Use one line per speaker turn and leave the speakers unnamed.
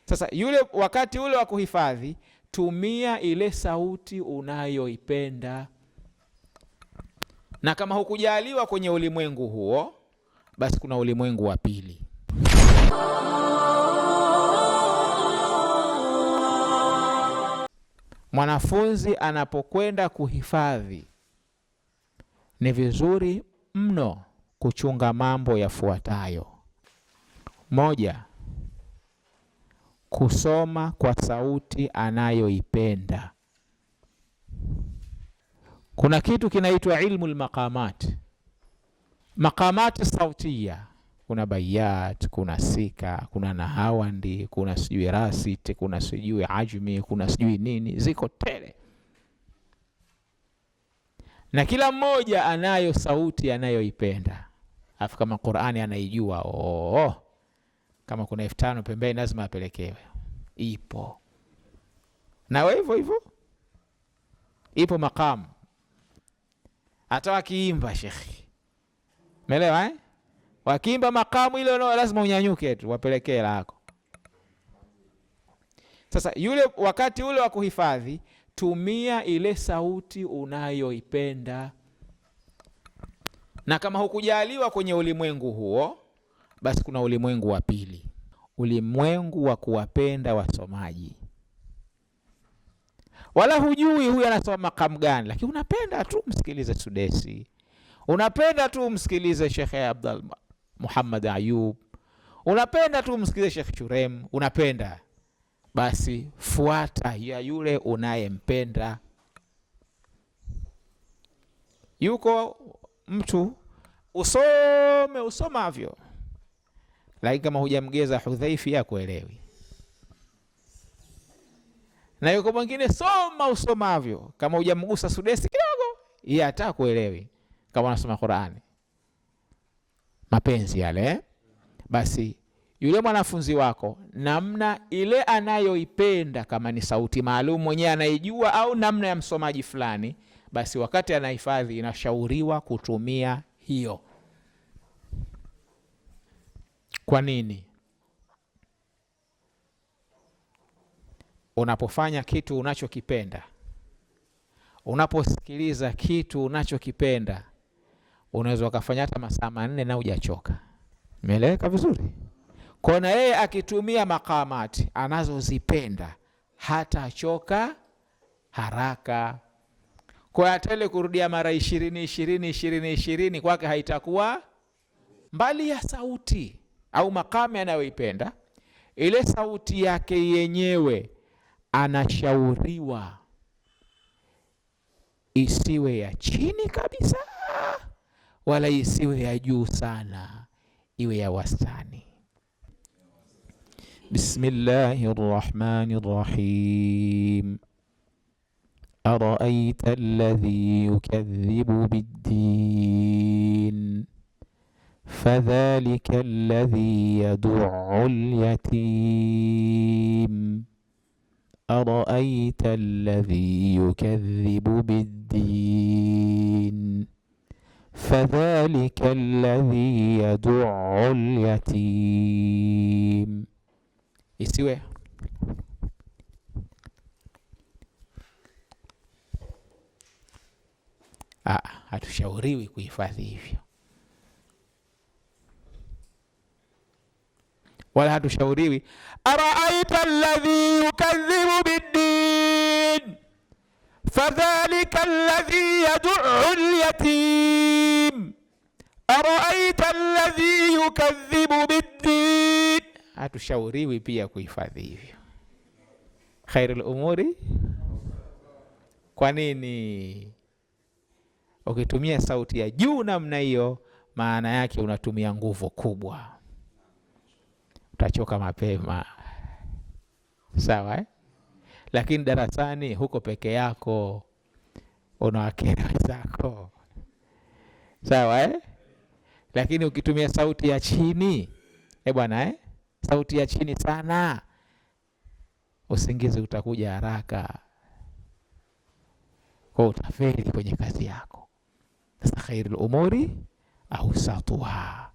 Sasa yule wakati ule wa kuhifadhi, tumia ile sauti unayoipenda, na kama hukujaliwa kwenye ulimwengu huo, basi kuna ulimwengu wa pili. Mwanafunzi anapokwenda kuhifadhi, ni vizuri mno kuchunga mambo yafuatayo. Moja, kusoma kwa sauti anayoipenda. Kuna kitu kinaitwa ilmu lmaqamat, maqamati sautiya. Kuna bayat, kuna sika, kuna nahawandi, kuna sijui rasit, kuna sijui ajmi, kuna sijui nini, ziko tele, na kila mmoja anayo sauti anayoipenda. Alafu kama Qur'ani anaijua, oh, kama kuna 5,000 pembeni lazima apelekewe, ipo na wewe hivyo hivyo, ipo maqamu. Hata wakiimba shekhi, umeelewa eh? Wakiimba makamu ile no, lazima unyanyuke tu wapelekee lako. Sasa yule wakati ule wa kuhifadhi, tumia ile sauti unayoipenda, na kama hukujaliwa kwenye ulimwengu huo, basi kuna ulimwengu wa pili, ulimwengu wa kuwapenda wasomaji. Wala hujui huyu anasoma makamu gani, lakini unapenda tu msikilize Sudesi, unapenda tu msikilize Shekhe Abdul Muhammad Ayub, unapenda tu msikilize Shekhe Shurem, unapenda basi fuata ya yule unayempenda. Yuko mtu usome usomavyo, lakini kama hujamgeza Hudhaifi hakuelewi. Na yuko mwingine soma usomavyo, kama hujamgusa Sudesi kidogo, yeye hata kuelewi kama unasoma Qur'ani. Mapenzi yale, basi yule mwanafunzi wako namna ile anayoipenda, kama ni sauti maalum mwenyewe anaijua au namna ya msomaji fulani, basi wakati anahifadhi inashauriwa kutumia hiyo. Kwa nini? Unapofanya kitu unachokipenda, unaposikiliza kitu unachokipenda, unaweza ukafanya hata masaa 4 na hujachoka. Umeeleweka vizuri? Kwa na yeye akitumia makamati anazozipenda hatachoka haraka. Kwa hata ile kurudia mara 20 20 20 20 kwake haitakuwa mbali ya sauti au makame anayoipenda. Ile sauti yake yenyewe anashauriwa isiwe ya chini kabisa wala isiwe ya juu sana, iwe ya wastani. Bismillahir Rahmanir Rahim. Araita alladhi yukadhibu bid-din fadhalika alladhi yad'u al-yatim. Araita alladhi yukadhibu bid-din fadhalika alladhi yad'u al-yatim. Isiwe hatushauriwi kuhifadhi hivyo, wala hatushauriwi araaita alladhi yukadhibu biddin fadhalika alladhi yad'u alyatim araaita alladhi yukadhibu biddin. Hatushauriwi pia kuhifadhi hivyo. Khairul umuri. Kwa nini? Ukitumia sauti ya juu namna hiyo, maana yake unatumia nguvu kubwa, utachoka mapema. Sawa eh? Lakini darasani huko peke yako, unawakera wenzako. Sawa eh? Lakini ukitumia sauti ya chini, bwana eh? Sauti ya chini sana, usingizi utakuja haraka, kwa utafeli kwenye kazi yako. Sasa khairul umuri awsatuha.